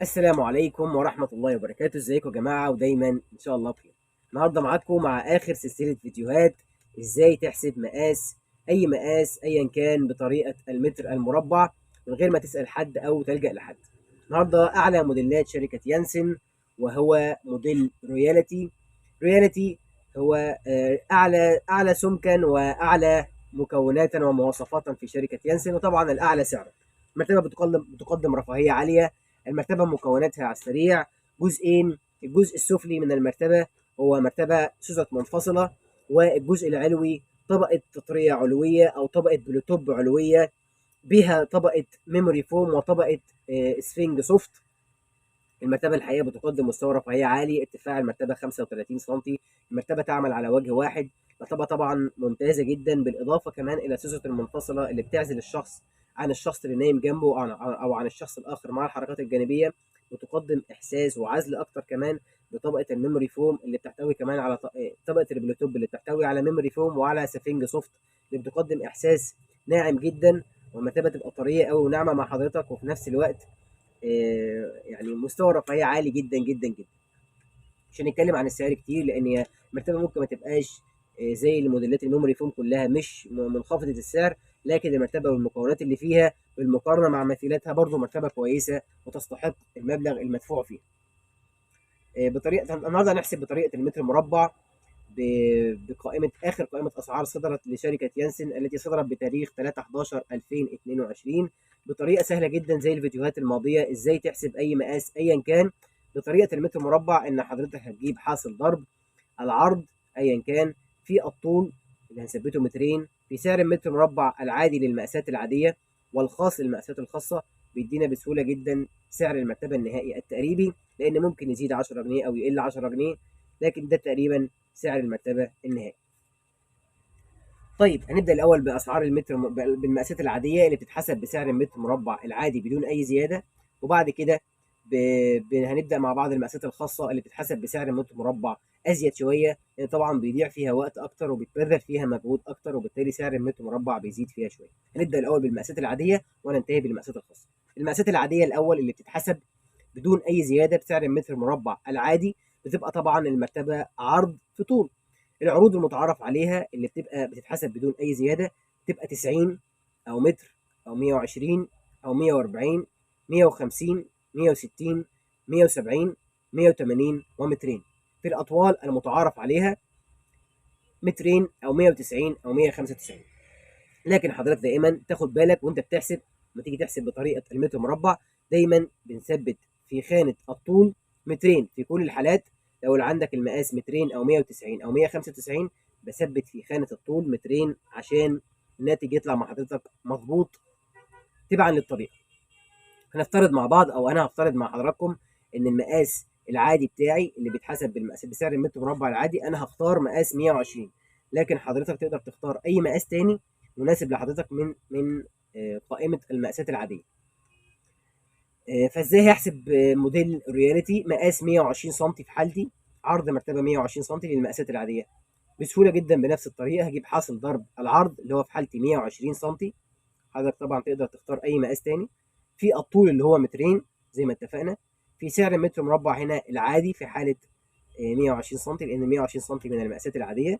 السلام عليكم ورحمة الله وبركاته. ازيكم يا جماعة؟ ودايما ان شاء الله بخير. النهاردة معاكم مع اخر سلسلة فيديوهات ازاي تحسب مقاس اي مقاس ايا كان بطريقة المتر المربع من غير ما تسأل حد او تلجأ لحد. النهاردة اعلى موديلات شركة يانسن وهو موديل رويالتي. رويالتي هو اعلى سمكا واعلى مكوناتا ومواصفاتا في شركة يانسن، وطبعا الاعلى سعرا. المرتبة بتقدم رفاهية عالية. المرتبة مكوناتها على السريع جزئين، الجزء السفلي من المرتبة هو مرتبة سوست منفصلة، والجزء العلوي طبقة تطرية علوية أو طبقة بلوتوب علوية بها طبقة memory foam وطبقة سفنج soft. المرتبة الحقيقة بتقدم مستوى رفاهية عالي، ارتفاع المرتبة 35 سنتي، المرتبة تعمل على وجه واحد، مرتبة طبعا ممتازة جدا، بالإضافة كمان إلى سوست المنفصلة اللي بتعزل الشخص عن الشخص اللي نايم جنبه أو عن الشخص الآخر مع الحركات الجانبية، وتقدم إحساس وعزل أكتر كمان بطبقة ال memory foam اللي بتحتوي كمان على طبقة البلوتوب اللي بتحتوي على memory foam وعلى سفنج soft اللي بتقدم إحساس ناعم جدا، والمرتبة تبقى طرية أوي وناعمة مع حضرتك، وفي نفس الوقت مستوى رفاهية عالي جدا جدا جدا. مش هنتكلم عن السعر كتير لأن المرتبة ممكن ما تبقاش زي الموديلات ال memory foam كلها مش منخفضة السعر، لكن المرتبة والمكونات اللي فيها بالمقارنة مع مثيلاتها برضو مرتبة كويسة وتستحق المبلغ المدفوع فيها. النهارده هنحسب بطريقة المتر المربع بقائمة آخر قائمة أسعار صدرت لشركة يانسن التي صدرت بتاريخ 3/11/2022 بطريقة سهلة جدا زي الفيديوهات الماضية، إزاي تحسب أي مقاس أيا كان بطريقة المتر المربع. إن حضرتك هتجيب حاصل ضرب العرض أيا كان في الطول اللي هنثبته مترين في سعر المتر مربع العادي للمقاسات العادية والخاص للمقاسات الخاصة، بيدينا بسهولة جدا سعر المرتبة النهائي التقريبي، لأن ممكن يزيد 10 جنيه أو يقل 10 جنيه، لكن ده تقريبا سعر المرتبة النهائي. هنبدأ الأول بأسعار المتر بالمقاسات العادية اللي بتتحسب بسعر المتر مربع العادي بدون أي زيادة، وبعد كده هنبدأ مع بعض المقاسات الخاصة اللي بتتحسب بسعر المتر مربع أزيد شوية، لأن طبعاً بيضيع فيها وقت أكتر وبيتبذل فيها مجهود أكتر، وبالتالي سعر المتر مربع بيزيد فيها شوية. هنبدأ الأول بالمقاسات العادية وننتهي بالمقاسات الخاصة. المقاسات العادية الأول اللي بتتحسب بدون أي زيادة بسعر المتر مربع العادي بتبقى طبعاً المرتبة عرض في طول. العروض المتعارف عليها اللي بتبقى بتتحسب بدون أي زيادة بتبقى 90 أو متر أو 120 أو 140، 150، 160، 170، 180 ومترين. في الأطوال المتعارف عليها مترين أو 190 أو 195. لكن حضرتك دائما تاخد بالك وانت بتحسب، لما تيجي تحسب بطريقة المتر مربع دايما بنثبت في خانة الطول مترين في كل الحالات. لو عندك المقاس مترين أو 190 أو 195 بثبت في خانة الطول مترين عشان الناتج يطلع مع حضرتك مظبوط تبعا للطريقة. هنفترض مع بعض أو أنا هفترض مع حضراتكم إن المقاس العادي بتاعي اللي بيتحسب بالمقاس بسعر المتر مربع العادي أنا هختار مقاس 120، لكن حضرتك تقدر تختار أي مقاس تاني مناسب لحضرتك من قائمة المقاسات العادية. فإزاي هحسب موديل رويالتي مقاس 120 سنتي في حالتي، عرض مرتبة 120 سنتي للمقاسات العادية؟ بسهولة جدا بنفس الطريقة هجيب حاصل ضرب العرض اللي هو في حالتي 120 سنتي، حضرتك طبعا تقدر تختار أي مقاس تاني، في الطول اللي هو مترين زي ما اتفقنا، في سعر المتر مربع هنا العادي في حالة 120 سنتي لأن 120 سنتي من المقاسات العادية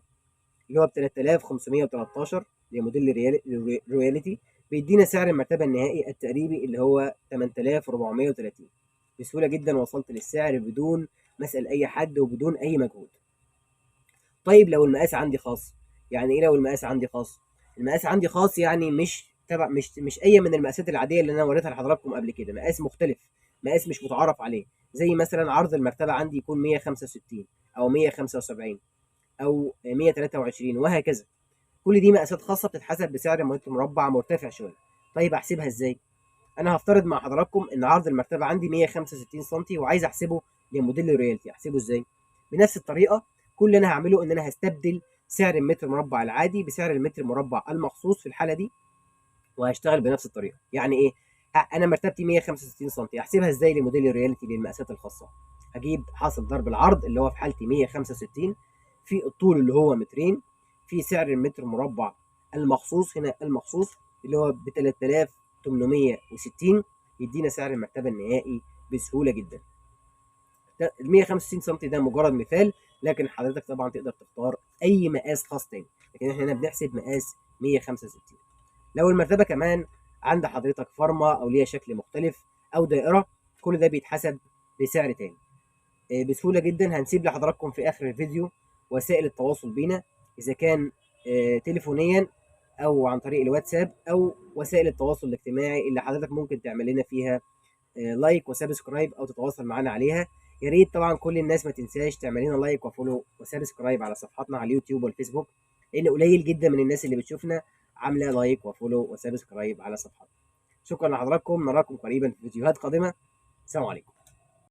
اللي هو ب 3513 لموديل رويالتي، بيدينا سعر المرتبة النهائي التقريبي اللي هو 8430. بسهولة جدا وصلت للسعر بدون ما أسأل أي حد وبدون أي مجهود. لو المقاس عندي خاص، يعني إيه لو المقاس عندي خاص؟ المقاس عندي خاص يعني مش تبع، مش أي من المقاسات العادية اللي أنا وريتها لحضراتكم قبل كده، مقاس مختلف، مقاس مش متعارف عليه، زي مثلا عرض المرتبة عندي يكون 165 أو 175 أو 123 وهكذا. كل دي مقاسات خاصة بتتحسب بسعر متر مربع مرتفع شوية. أحسبها إزاي؟ أنا هفترض مع حضراتكم إن عرض المرتبة عندي 165 سنتي وعايز أحسبه لموديل رويالتي، أحسبه إزاي؟ بنفس الطريقة، كل اللي أنا هعمله إن أنا هستبدل سعر المتر مربع العادي بسعر المتر مربع المخصوص في الحالة دي، وهشتغل بنفس الطريقة. يعني إيه؟ أنا مرتبتي 165 سنتي، أحسبها إزاي لموديل رويالتي للمقاسات الخاصة؟ هجيب حاصل ضرب العرض اللي هو في حالتي 165 في الطول اللي هو مترين في سعر المتر مربع المخصوص هنا المخصوص اللي هو ب 3860، يدينا سعر المرتبة النهائي بسهولة جدا. ال 165 سم ده مجرد مثال، لكن حضرتك طبعا تقدر تختار اي مقاس خاص تاني، لكن احنا هنا بنحسب مقاس 165. لو المرتبة كمان عند حضرتك فرمه او ليها شكل مختلف او دائرة، كل ده بيتحسب بسعر تاني. بسهولة جدا هنسيب لحضراتكم في اخر الفيديو وسائل التواصل بينا، اذا كان تليفونيا او عن طريق الواتساب او وسائل التواصل الاجتماعي اللي حضرتك ممكن تعمل لنا فيها like و subscribe او تتواصل معانا عليها. يا ريت طبعا كل الناس ما تنساش تعمل لنا like و follow و subscribe على صفحاتنا على اليوتيوب والفيسبوك، لان قليل جدا من الناس اللي بتشوفنا عامله like و follow و subscribe على صفحاتنا. شكرا لحضراتكم، نراكم قريبا في فيديوهات قادمة. السلام عليكم.